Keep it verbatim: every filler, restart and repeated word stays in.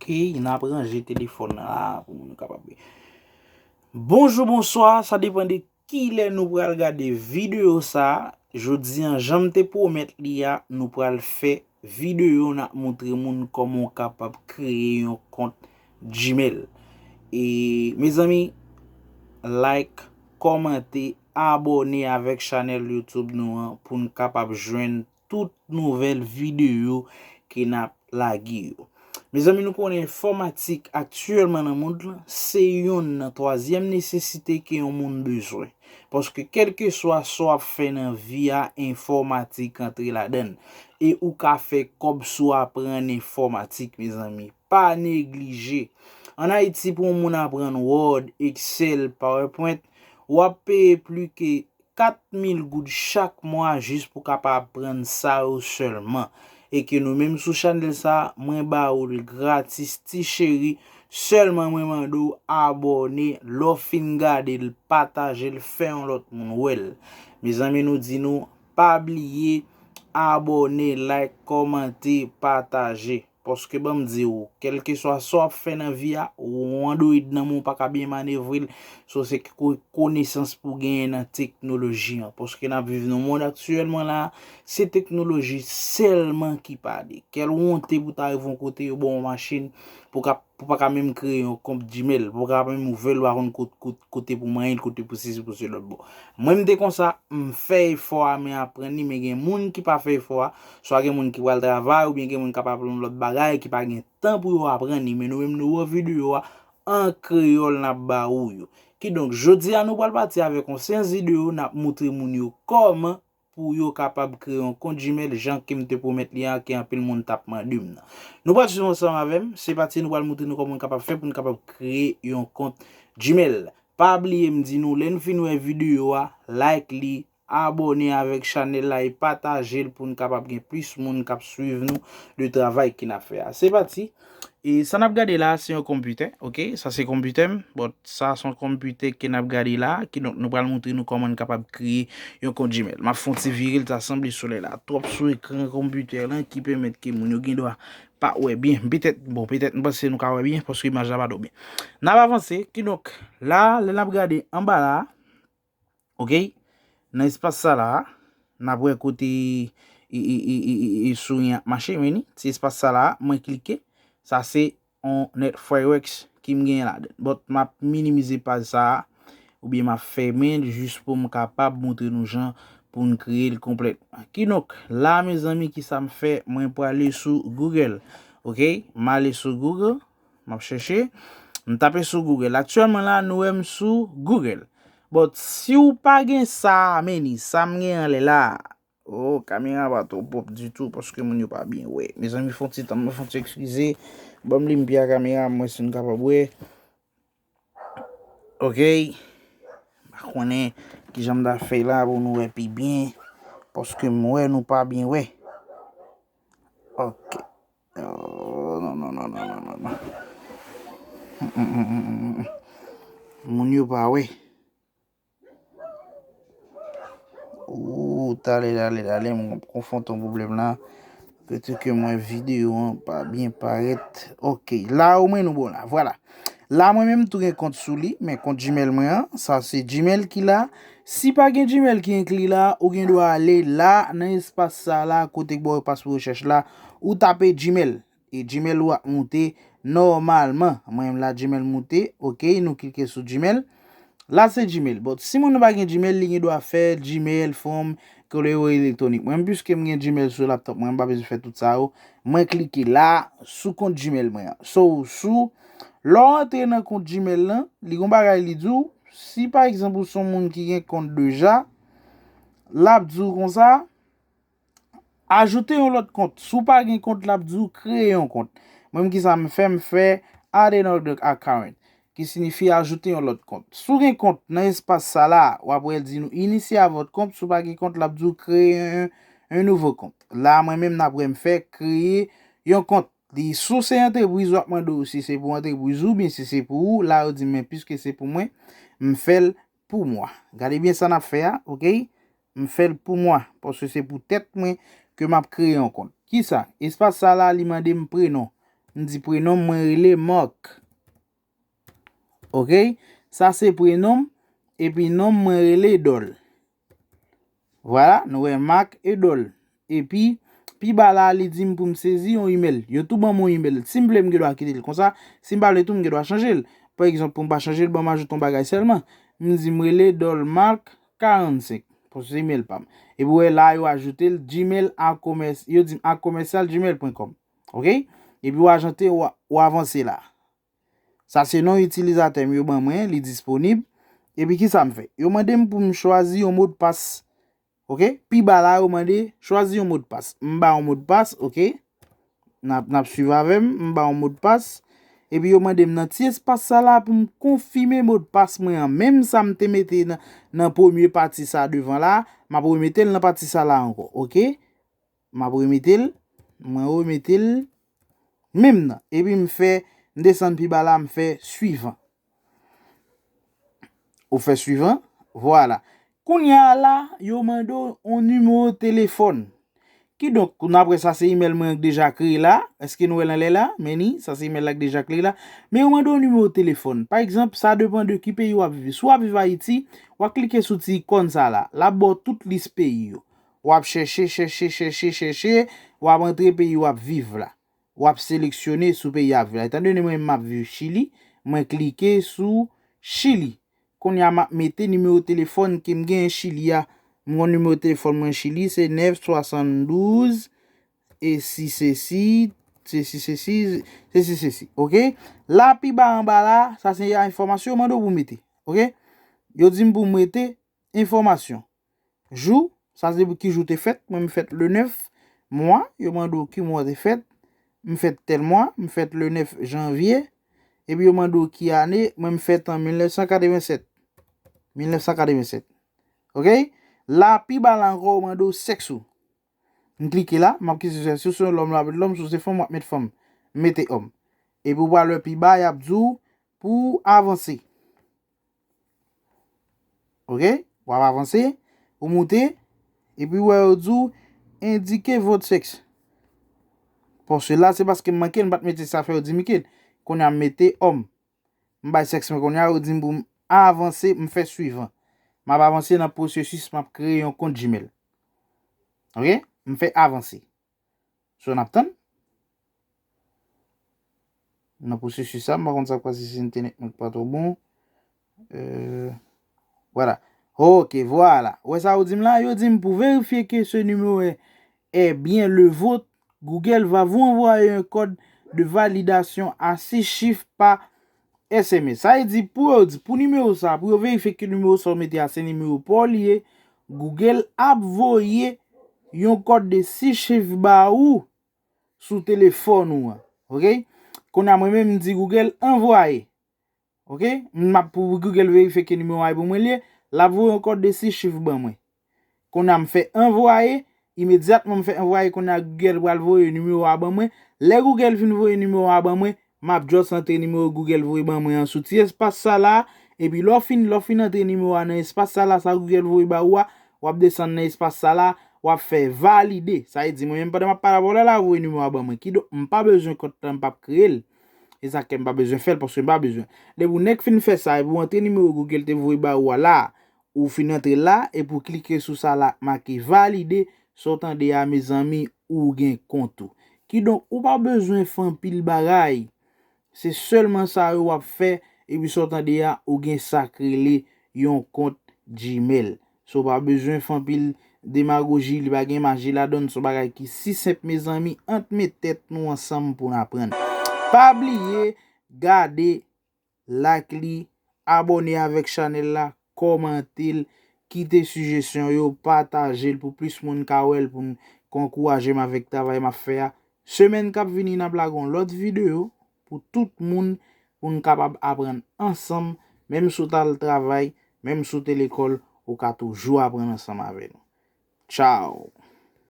Ok, n ap ranje telefòn nan la pou moun yo kapab wè. Bonjou, bonswa, sa depann de kilè nou pral gade videyo sa a. Jodi a, jan m te pwomèt li a, nou pral fè videyo n ap montre moun kòman w kapab kreye yon kont Gmail. E, mezanmi, like, kòmante, abòne avèk chanèl YouTube nou an pou n kapab jwenn tout nouvèl videyo ke n ap lage yo. Mezanmi, nou konnen enfòmatik aktyèlman nan mond lan, se yonn nan twazyèm nesesite ke yon moun bezwen. Paske kèlkeswa sa w ap fè nan vi a, enfòmatik antre ladan l. E ou ka fè kòb si w aprann enfòmatik, mezanmi. Pa neglije. Ann Ayiti, pou yon moun aprann Word, Excel, PowerPoint, w ap peye plis ke kat mil goud chak mwa jis pou kapab aprann sa yo sèlman. E ke nou menm sou chanèl sa, mwen ba ou l gratis, ti cheri. Sèlman mwen mande w abòne, lè w fin gade l, pataje l, fè yon lòt moun wè l. Mezanmi, nou di nou, pa bliye, abòne, like, kòmante, pataje. Paske ban m di w, kèlkeswa sa w ap fè nan vi a, ou android nan men w pa ka byen manevre l. So, se ko-, konesans pou genyen nan teknoloji an. Paske n ap viv nan mond aktyèlman la, se teknoloji sèlman ki pale. Kèl wonte pou ta rive yon kote, yo ba w yon machin pou ka, pou pa ka menm kreye yon kont Gmail, pou pa ka menm ouvè l, ou pa konn kot-, kot-, kote pou manyen l, kote pou sesi, pou se lòt bò. Mwen, m te konsa, m fè efò a, men aprann li, men gen moun ki pa fè efò a, swa gen moun ki pral travay, oubyen gen moun k ap aprann yon lòt bagay, ki pa gen tan pou yo aprann li, men nou menm nou wè videyo a an kreyòl n ap ba ou yo. Kidonk, jodi a nou pral pati avèk yon seyans videyo n ap montre moun yo kòman pou yo kapab kreye yon kont Gmail jan ke m te pwomèt li a, ke anpil moun t ap mande m nan. Nou pral swiv ansanm avè m, se pati nou pral montre nou kòman n kapab fè pou n kapab kreye yon kont Gmail. Pa bliye m di nou, lè n fin wè videyo a, like li, abòne avèk chanèl la e pataje l pou n kapab gen plis moun k ap swiv nou de travay ke n ap fè a. Se pati. E sa n ap gade la, se yon konpitè, ok? Sa se konpitè m, but sa se yon konpitè ke n ap gade la, kidonk nou pral montre nou kòman n kapab kreye yon kont Gmail. M ap fè yon ti vire l, ta sanble solèy la twòp sou ekran konpitè lan ki pèmèt ke moun yo gen dwa pa wè byen. Petèt, bon, petèt m panse nou ka wè byen, paske imaj la pa twò byen. N ap avanse, kidonk, la, lè n ap gade anba la, ok? Nan espas sa la, n ap wè kote e, e, e, e, e, e sourit an ap mache, men ni, ti espas sa la, mwen klike. Sa se yon Net Fireworks ki m genyen ladan. But m ap minimize paj sa a, oubyen m ap fèmen l jis pou m kapab montre nou jan pou n kreye l konplètman. Kidonk, la, mezanmi, ki sa m fè? Mwen prale sou Google. Ok? M ale sou Google. M ap chèche. M tape sou Google. Aktyèlman la, nou wè m sou Google. But si w pa gen sa a, men ni sa m gen anlè la a. Oh, kamera pa twò pwòp ditou paske moun yo pa byen wè. Mezanmi, fè yon ti tan, mwen fè yon ti eskize. Ban m limpi a kamera, m wè si n kapab wè. Ok. M pa konnen kijan m ta fè la pou nou wè pi byen. Paske m wè nou pa byen wè. Ok. Oh, non, non, non, non, non, non, non. Mm, mm, mm, mm, mm, mm. Moun yo pa wè. Ooh, talè, talè, talè, mwen konfwonte yon pwoblèm la. Pètèt ke mwen videyo an pa byen parèt. Ok, la omwen nou bon la, vwala. La mwen menm tou gen kont sou li, men kont Gmail mwen an, sa se Gmail ki la. Si pa gen Gmail ki enkli la, ou gen dwa ale la nan espas sa la, kote k ba w espas pou rechèch la, ou tape Gmail. E Gmail ou ap moute nòmalman. Mwen menm la Gmail moute, ok, nou klike sou Gmail. La se Gmail. But si moun nan pa gen Gmail, li gen dwa fè Gmail from koreyo elektwonik. Mwen menm, piske m gen Gmail sou laptop mwen, m pa bezwen fè tout sa yo. Mwen klike la sou kont Gmail mwen an. So, sou, lè w antre nan kont Gmail lan, li gon bagay li di w, si pa egzanp ou se yon moun ki gen kont deja, l ap di w konsa, ajoute yon lòt kont. Si w pa gen kont, l ap di w kreye yon kont. Mwen menm, ki sa m fè? M fè add another account, ki siyifi ajoute yon lòt kont. Si w gen kont, nan espas sa la, w ap wè l di nou initier votre compte. Si w pa gen kont, l ap di w créer un, un nouveau compte. La, mwen menm, n ap wè m fè kreye yon kont. Li, si w se antrepriz, w ap mande w si se pou antrepriz ou oubyen si se pou ou. La, yo di m, men piske se pou mwen, m fè l pou mwen. Gade byen sa n ap fè a, ok? M fè l pou mwen, paske se pou tèt mwen ke m ap kreye yon kont. Kisa? Espas sa la, li mande m prenon. M di prenon m, mwen rele Marc. Ok? Sa se prenon m, epi non m, mwen rele Edol. Vwala, nou wè Marc Edol. Epi, pi ba la, li di m pou m sezi yon email. Yo tou ban m yon email. Si m vle, m gen dwa kite l konsa. Si m pa vle tou, m gen dwa chanje l. Pa egzanp, pou m pa chanje l, ban m ajoute yon bagay sèlman. M di m rele Edol Marc karannsenk. Paske se email pa m. Epi w wè la, yo ajoute l gmail a komès, yo di m a commercial gmail point com. Ok? Epi w ajante, w a- w avanse la. Sa se non itilizatè m yo ban mwen, li disponib. Epi ki sa m fè? Yo mande m pou m chwazi yon modpas. Ok? Pi ba la, yo mande chwazi yon modpas. M ba yon modpas, ok? N ap, n ap swiv avè m, m ba yon modpas. Epi yo mande m nan ti espas sa la pou m konfime modpas mwen an. Menm sa m te mete nan, nan premye pati sa devan la, m ap remete l nan pati sa la ankò, ok? M ap remete l, mwen remete l menm nan. Epi m fè, m desann pi ba la, m fè swivan. Ou fè swivan, vwala. Kounye a la, yo mande w yon nimewo telefòn. Kidonk, kounye apre sa, se email mwen an k deja kreye la. Èske nou wè l anlè la? Men ni, sa se email la k deja kreye la. Men yo mande w nimewo telefòn. Pa egzanp, sa depann de ki peyi w ap viv. Si w ap viv Ayiti, w ap klike sou ti ikòn sa la. L ap ba w tout lis peyi yo. W ap chèche, chèche, chèche, chèche, w ap antre peyi w ap viv la. W ap seleksyone sou peyi w ap viv la. Etandone mwen, m ap viv Chili, mwen klike sou Chili. Kounye a, m ap mete nimewo telefòn ke m genyen Chili a. Mwen, nimewo telefòn mwen Chili, se nèf swasanndouz, e si se si, se si se si, se si se si. Ok? La, pi ba anba la, sa se enfòmasyon yo mande w pou mete. Ok? Yo di m pou m mete enfòmasyon. Jou, sa se depi ki jou te fèt, mwen m fèt le nèf. Mwa, yo mande w ki mwa te fèt, m fèt tèl mwa, m fèt le nèf janvye. Epi yo mande w ki ane, mwen m fèt an mil nèf san katrevennsèt. Mil nèf san katrevennsèt. Ok? La, pi ba la ankò, yo mande w sèks ou. M klike la, m ap klike sou sèks ou, si w se lòm, w ap met lòm, si w se fanm, w ap met fanm. M mete òm. Epi w pral wè pi ba, y ap di w pou w avanse. Ok? W ap avanse, ou moute, epi w wè yo di w endike vòt sèks. Paske la, se paske m manke l, m pa t mete sa fè yo di m ke. Kounye a m mete òm. M bay sèks mwen kounye a, yo di m pou m avanse, m fè swivan. M ap avanse nan pwosesis, m ap kreye yon kont Gmail. Ok? M fè avanse. So, n ap tann. Nan pwosesis sa, m pa konn sa k pase si entènèt mwen pa twò bon. Euh, vwala. Ok, vwala. Ou wè sa yo di m la? Yo di m pou verifye ke se nimewo est bien le vôtre, Google va vous envoyer un code de validation à six chiffres par S M S. Sa vle di, pou yo di, pou nimewo sa, pou yo verifye ke nimewo sa ou mete a se nimewo pa w li ye, Google ap voye yon kòd de sis chif ba ou sou telefòn ou an. Ok? Kounye a, mwen menm, m di Google anvwaye. Ok? M ap pou Google verifye ke nimewo a e pou mwen li ye, l ap voye yon kòd de sis chif ban mwen. Kounye a, m fè anvwaye, imedyatman m fè anvwaye, kounye a, Google pral voye nimewo a ban mwen. Lè Google fin voye nimewo a ban mwen, m ap just antre nimewo Google voye ban mwen an sou ti espas sa la, epi lè w fin, lè w fin antre nimewo a nan espas sa la, sa Google voye ba ou a, w ap desann nan espas sa la, w ap fè valide. Sa vle di, mwen menm pandan m ap pale avè w la, la voye nimewo a ban mwen. Kidonk, m pa bezwen kont lan, m p ap kreye l. E sa k fè m pa bezwen fè l, paske m pa bezwen. Depi w nèk fin fè sa, epi w antre nimewo Google te voye ba ou a la, ou fin antre la, epi w klike sou sa la k make valide, sa w tande a, mezanmi, ou gen kont ou. Kidonk, ou pa bezwen fè anpil bagay. Se sèlman sa yo w ap fè, epi sa w tande a, ou gen sa k rele yon kont Gmail. So, w pa bezwen fè anpil demagoji, li pa gen maji ladan l, se yon bagay ki si senp, mezanmi, ann met tèt nou ansanm pou n aprann. Pa bliye gade, like li, abòne avèk chanèl la, kòmante l, kite sijesyon yo, pataje l pou plis moun ka wè l, pou n ka ankouraje m avèk travay m ap fè a. Semèn k ap vini, n ap lage yon lòt videyo pou tout moun, pou n kapab aprann ansanm, menm si w t al travay, menm si w te lekòl, ou ka toujou aprann ansanm avè nou. Tchaw!